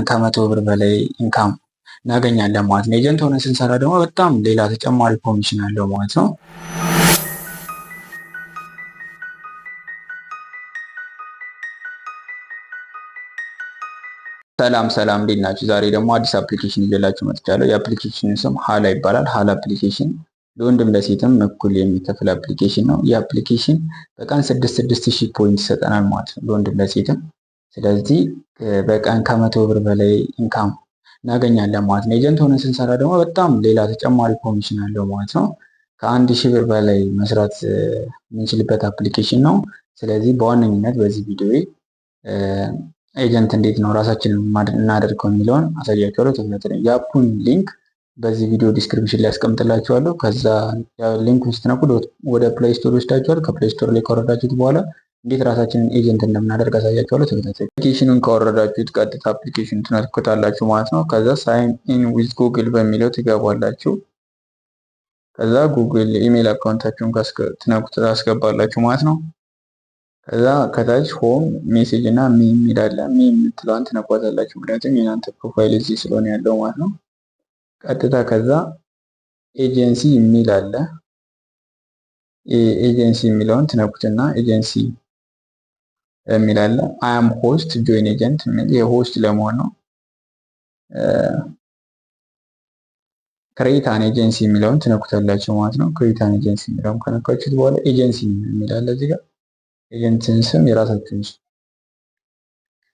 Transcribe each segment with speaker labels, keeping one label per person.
Speaker 1: ከ100 ብር በላይ income እናገኛለን ማለት ነው። Agent ሆነን ስንሰራ ደግሞ በጣም ሌላ ተጨማሪ ኮሚሽን አለው ማለት ነው። ሰላም ሰላም፣ እንዴት ናችሁ? ዛሬ ደግሞ አዲስ application ይዤላችሁ መጥቻለሁ። የ application ኑ ስም ሀላ ይባላል። ሀላ application ለወንድም ለሴትም እኩል የሚከፍል application ነው። ይህ application በቀን 6 6 ሺህ point ይሰጠናል ማለት ነው፣ ለወንድም ለሴትም። ስለዚህ በቀን ከ100 ብር በላይ income እናገኛለን ማለት ነው። Agent ሆነን ስንሰራ ደግሞ በጣም ሌላ ተጨማሪ ኮሚሽን አለው ማለት ነው። ከ1000 ብር በላይ መስራት የምንችልበት application ነው። ስለዚህ በዋነኝነት በዚህ ቪዲዮ agent እንዴት ነው ራሳችንን እናደርገው የሚለውን አሳያችኋለሁ። ተከታተሉኝ። የ app ኡን link በዚህ ቪዲዮ description ላይ አስቀምጥላችኋለሁ። ከዛ link ኡን ስትነኩ ወደ Play Store ይወስዳችኋል። ከ Play Store ላይ ካወረዳችሁት በኋላ እንዴት ራሳችንን agent እንደምናደርግ አሳያችኋለሁ። ተከታተሉ። Application ኑን ካወረዳችሁት ቀጥታ application ትነኩታላችሁ ማለት ነው። ከዛ sign in with Google በሚለው ትገባላችሁ። ከዛ Google email account ኣችሁን ትነኩት ታስገባላችሁ ማለት ነው። ከዛ ከታች home፣ message እና me የሚል አለ። Me የምትለዋን ትነኳታላችሁ። ምክንያቱም የናንተ profile እዚህ ስለሆነ ያለው ማለት ነው። ቀጥታ ከዛ ኤጀንሲ የሚል አለ። ኤጀንሲ የሚለውን ትነኩትና ኤጀንሲ የሚል አለ። I'm host, join agent የሚል የ host ለመሆን ነው። Create an agency የሚለውን ትነኩታላችሁ ማለት ነው። Create an agency የሚለውን ከነካችሁት በኋላ ኤጀንሲ የሚል አለ እዚህ ጋር። ኤጀንትን ስም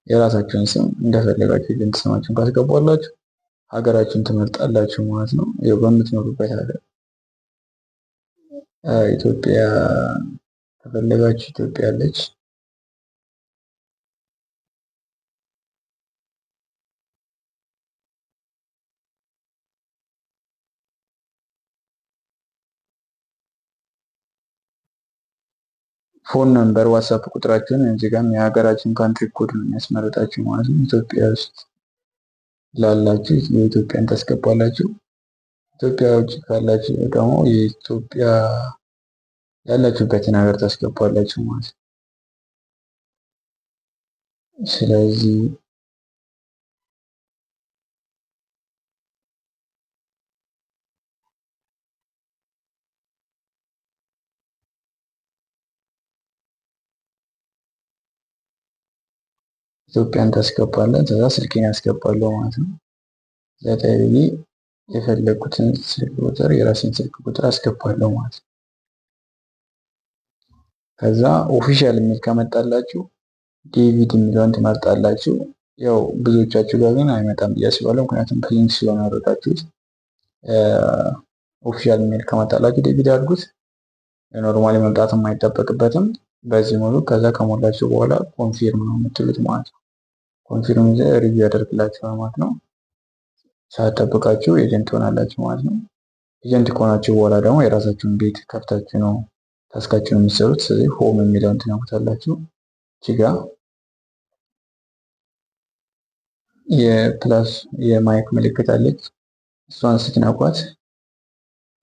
Speaker 1: የራሳችሁን ስም እንደፈለጋችሁ agent ስማችሁን ካስገባላችሁ ሀገራችሁን ትመርጣላችሁ ማለት ነው። ይኸው በምትኖሩበት ሀገር ኢትዮጵያ ከፈለጋችሁ ኢትዮጵያ አለች። Phone number፣ WhatsApp ቁጥራችሁን እዚህ ጋር የሀገራችን country code ነው የሚያስመርጣችሁ ማለት ነው። ኢትዮጵያ ውስጥ ላላችሁ የኢትዮጵያን ታስገባላችሁ። ኢትዮጵያ ውጭ ካላችሁ ደግሞ የኢትዮጵያ ያላችሁበትን ሀገር ታስገባላችሁ ማለት ነው። ስለዚህ ኢትዮጵያን ታስገባለን። ከዛ ስልኬን ያስገባለሁ ማለት ነው። 9 ብዬ የፈለግኩትን ስልክ ቁጥር፣ የራሴን ስልክ ቁጥር አስገባለሁ ማለት ነው። ከዛ official የሚል ከመጣላችሁ ዴቪድ የሚለውን ትመርጣላችሁ። ያው ብዙዎቻችሁ ጋር ግን አይመጣም ብዬ አስባለሁ። ምክንያቱም በ link ስለሆነ ያወረዳችሁት። Official የሚል ከመጣላችሁ ዴቪድ አድርጉት። Normally መምጣትም አይጠበቅበትም። በዚህ ሙሉ ከዛ ከሞላችሁ በኋላ confirm ነው የምትሉት ማለት ነው። Confirm review ያደርግላችኋል ማለት ነው። ሳያጠብቃችሁ agent ትሆናላችሁ ማለት ነው። Agent ከሆናችሁ በኋላ ደግሞ የራሳችሁን ቤት ከፍታችሁ ነው task ኣችሁን የምትሰሩት። ስለዚህ home የሚለውን ትነኩታላችሁ። እዚህ ጋ የ plus የ mic ምልክት አለች። እሷን ስትነኳት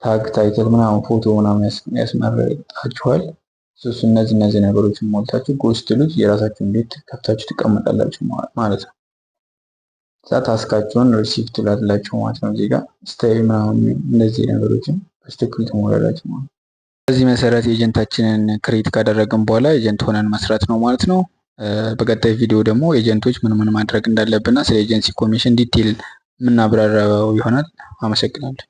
Speaker 1: tag፣ title ምናምን፣ ፎቶ ምናምን ያስመርጣችኋል። እሱ እነዚህ ነገሮችን ሞልታችሁ go ስትሉት የራሳችሁን ቤት ከፍታችሁ ትቀመጣላችሁ ማለት ነው። እዛ task ኣችሁን receive ትላላችሁ ማለት ነው። እዚህ ጋር style ምናምን እነዚህ ነገሮችን በትክክል ትሞላላችሁ ማለት ነው። በዚህ መሰረት agent ኣችንን create ካደረግን በኋላ agent ሆነን መስራት ነው ማለት ነው። በቀጣይ ቪዲዮ ደግሞ agent ኦች ምን ምን ማድረግ እንዳለብንና ስለ agency commission detail የምናብራራው ይሆናል። አመሰግናለሁ።